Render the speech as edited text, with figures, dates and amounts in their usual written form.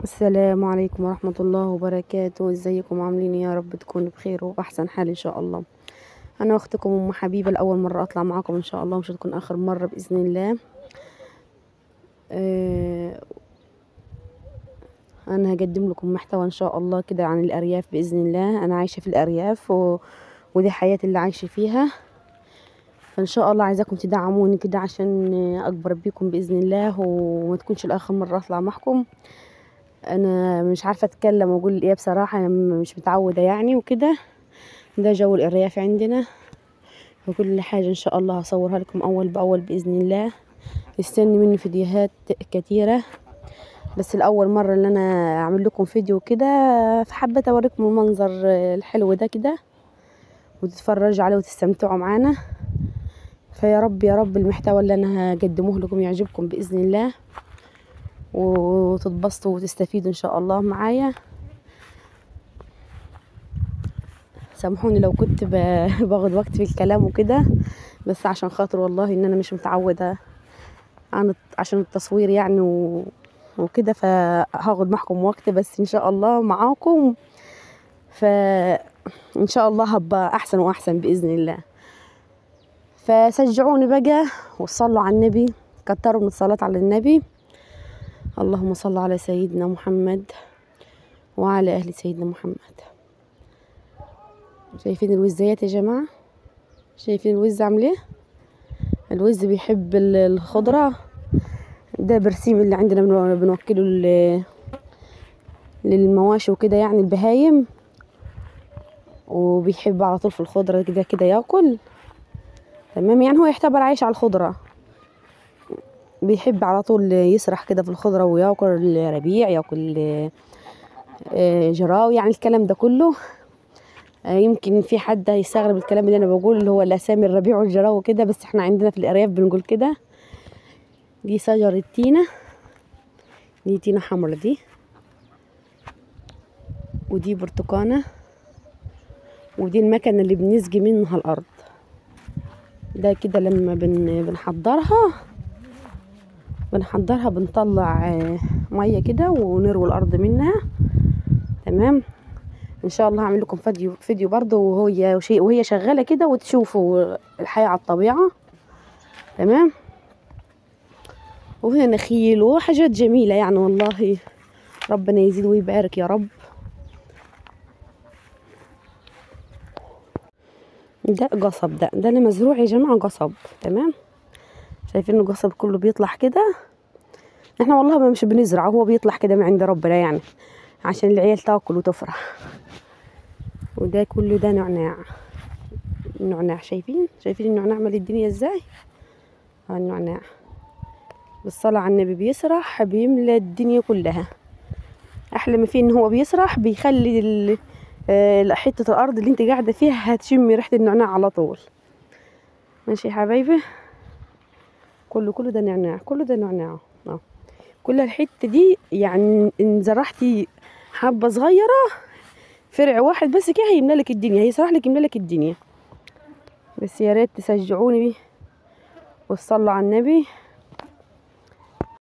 السلام عليكم ورحمة الله وبركاته. ازيكم عاملين؟ يا رب تكونوا بخير وبأحسن حال ان شاء الله. انا اختكم ام حبيبة، لاول مرة اطلع معاكم ان شاء الله، مش هتكون اخر مرة باذن الله. انا هقدم لكم محتوى ان شاء الله كده عن الارياف باذن الله. انا عايشة في الارياف ودي حياتي اللي عايشة فيها، فان شاء الله عايزاكم تدعموني كده عشان اكبر بيكم باذن الله، وما تكونش الاخر مرة اطلع معكم. انا مش عارفه اتكلم واقول ايه بصراحة، انا مش متعوده يعني وكده. ده جو الارياف عندنا، وكل حاجة ان شاء الله هصورها لكم اول باول باذن الله. استني مني فيديوهات كتيرة، بس الاول مرة اللي انا اعمل لكم فيديو كده، فحبيت اوريكم المنظر الحلو ده كده وتتفرجوا عليه وتستمتعوا معانا. فيا رب يا رب المحتوى اللي انا هقدمه لكم يعجبكم باذن الله، وتتبسطوا وتستفيدوا ان شاء الله معايا. سامحوني لو كنت باخد وقت في الكلام وكده، بس عشان خاطر والله ان انا مش متعوده عشان التصوير يعني وكده، فهاخد معكم وقت، بس ان شاء الله معاكم، فان شاء الله هبقى احسن واحسن باذن الله. فشجعوني بقى وصلوا على النبي، كتروا من الصلاة على النبي. اللهم صل على سيدنا محمد وعلى أهل سيدنا محمد. شايفين الوزيات يا جماعة؟ شايفين الوز عامل ايه؟ الوز بيحب الخضرة. ده برسيم اللي عندنا بنوكله للمواشي وكده، يعني البهايم، وبيحب على طول في الخضرة كده كده ياكل. تمام، يعني هو يعتبر عايش على الخضرة، بيحب على طول يسرح كده في الخضرة وياكل ربيع، ياكل جراوي، يعني الكلام ده كله. يمكن في حد هيستغرب الكلام اللي انا بقوله، اللي هو الاسامي الربيع والجراوي كده، بس احنا عندنا في الارياف بنقول كده. دي شجرة تينة، دي تينة حمرا دي، ودي برتقانة، ودي المكنة اللي بنسقي منها الارض. ده كده لما بنحضرها بنطلع مية كده ونروي الارض منها. تمام، ان شاء الله هعمل لكم فيديو برضو وهي شغالة كده، وتشوفوا الحياة على الطبيعة. تمام، وهنا نخيل وحاجات جميلة يعني، والله ربنا يزيد ويبارك يا رب. ده قصب، ده اللي مزروع يا جماعة قصب. تمام، شايفين القصب كله بيطلع كده. احنا والله ما مش بنزرعه، هو بيطلع كده من عند ربنا يعني، عشان العيال تاكل وتفرح. وده كله ده نعناع، النعناع شايفين النعناع مال الدنيا ازاي؟ النعناع بالصلاة على النبي بيسرح، بيملى الدنيا كلها. احلى ما فيه ان هو بيسرح، بيخلي حتة الارض اللي انت قاعدة فيها هتشمي ريحة النعناع على طول. ماشي يا حبايبي، كله ده نعناع، كله ده نعناع. كل الحتة دي يعني ان زرعتي حبه صغيرة فرع واحد بس كده هيملى لك الدنيا، هيسرح لك يملى لك الدنيا. بس يا ريت تشجعوني بيه وتصلوا على النبي.